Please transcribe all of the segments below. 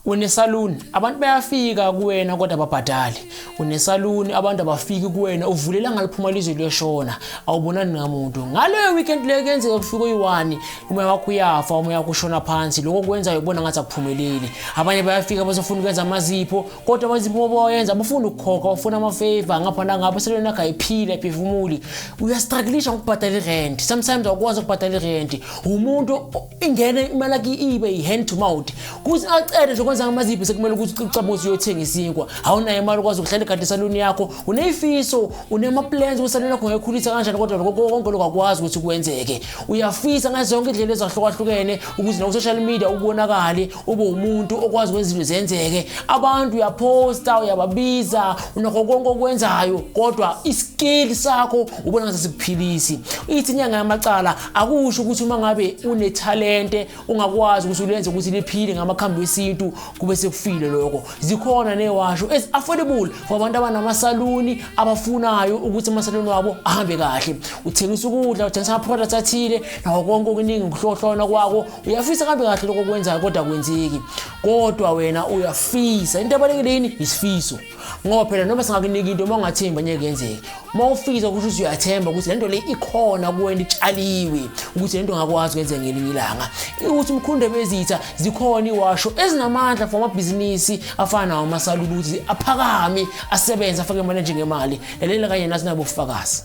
Unesaluni, abantu bayafika kuwena kodwa ababhadali. Unesaluni, abantu abafiki kuwena, uvulela ngaliphuma lizwe liyashona, awubonani namuntu. Ngaleyo weekend leyo kuyenzeka kufika uyi-one, umoya wakho uyafa, umoya wakho ushona phansi, lokho okwenzayo ubona ngathi akuphumeleli. Abanye bayafika bazofuna ukwenza amazipho, kodwa amazipho bawayenza abafuni ukukhokha, bafuna ama-favor ngapha nangapha, isaluni yakho ayiphili, ayiphefumuli. Uyastrugglisha ngokubhadala irent, sometimes awukwazi ukubhadala irent. Umuntu ingene imali yakhe ibe i-hand to mouth. Kuthi acede nje kwenza ngamaziphi sekumele ukuthi ucabange ukuthi uyothenga isinkwa. Awunayo imali ukwazi ukuhlala igadi esaluni yakho. Unezifiso, unema-plans ukuthi isaluni yakho ungayikhulisa kanjani kodwa lokho konke lokho akwazi ukuthi kwenzeke. Uyafisa ngazo zonke indlela ezahlukahlukene ukuze naku-social media ubonakale, ube umuntu okwazi ukwenza izinto zenzeke. Abantu uyaphosta, uyababiza, unakho konke okwenzayo kodwa iskill sakho ubona ngathi asikuphilisi. Ithi inyanga yamacala akusho ukuthi uma ngabe unethalente ungakwazi ukuthi ulenze ukuthi liphile ngamakhambi wesintu kube sekufile lokho. Zikhona newasho ezi affordable for abantu abanamasaluni abafunayo ukuthi amasaluni wabo ahambe kahle. Uthengisa ukudla, uthengisa ama-products athile nakho konke okuningi ukuhlohlona kwako. Uyafisa kuhambe kahle lokho okwenzayo kodwa akwenzeki. Kodwa wena uyafisa. Into ebalulekile yini? Isifiso. Ngoba phela noma singakunika into uma ungathembi angeke yenzeke. Uma ufisa kusho ukuthi uyathemba ukuthi lento le ikhona kuwena itshaliwe ukuthi lento ungakwazi ukwenza ngelinye ilanga. Ukuthi umkhunde bezitha zikhona iwasho ezinamandla for amabhizinisi afana nawo amasaluni ukuthi aphakame asebenze afake imali njengemali. Lalela kanye nathi nabo ufakazi.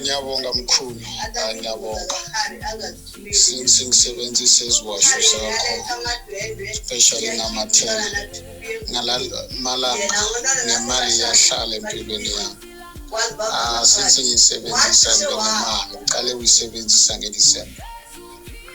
Ngiyabonga mkhulu, ngiyabonga. Since ngisebenzisa iziwasho zakho, especially ngamathela, ngala malanga nemali iyahlala empilweni yami. Ah, since ngiyisebenzisa ngibe nemali, ngiqale ukuyisebenzisa ngeDisemba.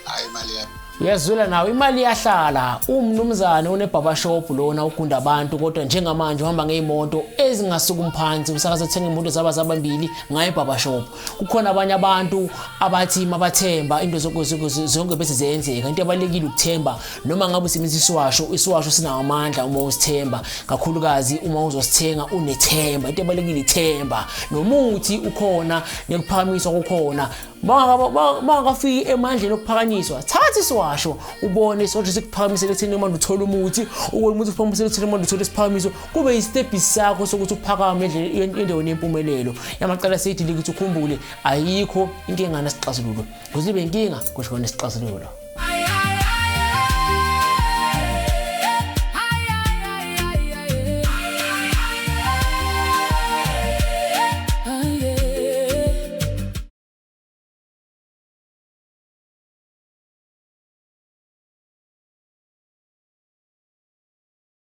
Hayi imali yami. Uyazwela nawe imali iyahlala. Umnumzane une-barber shop lona ugunda abantu kodwa njengamanje uhamba ngey'moto ezingasukumi phansi, usakaze athenga imoto zaba zabambili ngayo i-barber shop. Kukhona abanye abantu abathi mabathemba into zonke bese ziyenzeka. Into ebalulekile ukuthemba noma ngabe usebenzisa isiwasho, isiwasho sinawo amandla uma usithemba, kakhulukazi uma uzosithenga unethemba. Into ebalulekile ithemba. Nomuthi ukhona, nekuphakamiswa kukhona. Bangakafiki emandleni okuphakanyiswa, thatha isiwasho ubone isiwasho sikuphakamisele ekutheni manje uthole umuthi, ubone umuthi ukuphakamisele ekutheni manje uthole isiphakamiso, kube yisitebhisi sakho sokuthi uphakame endaweni yempumelelo. Yamacala seyidile ukuthi ukhumbule ayikho inkinga nesixazululo, kuze ibe inkinga kusho nesixazululo.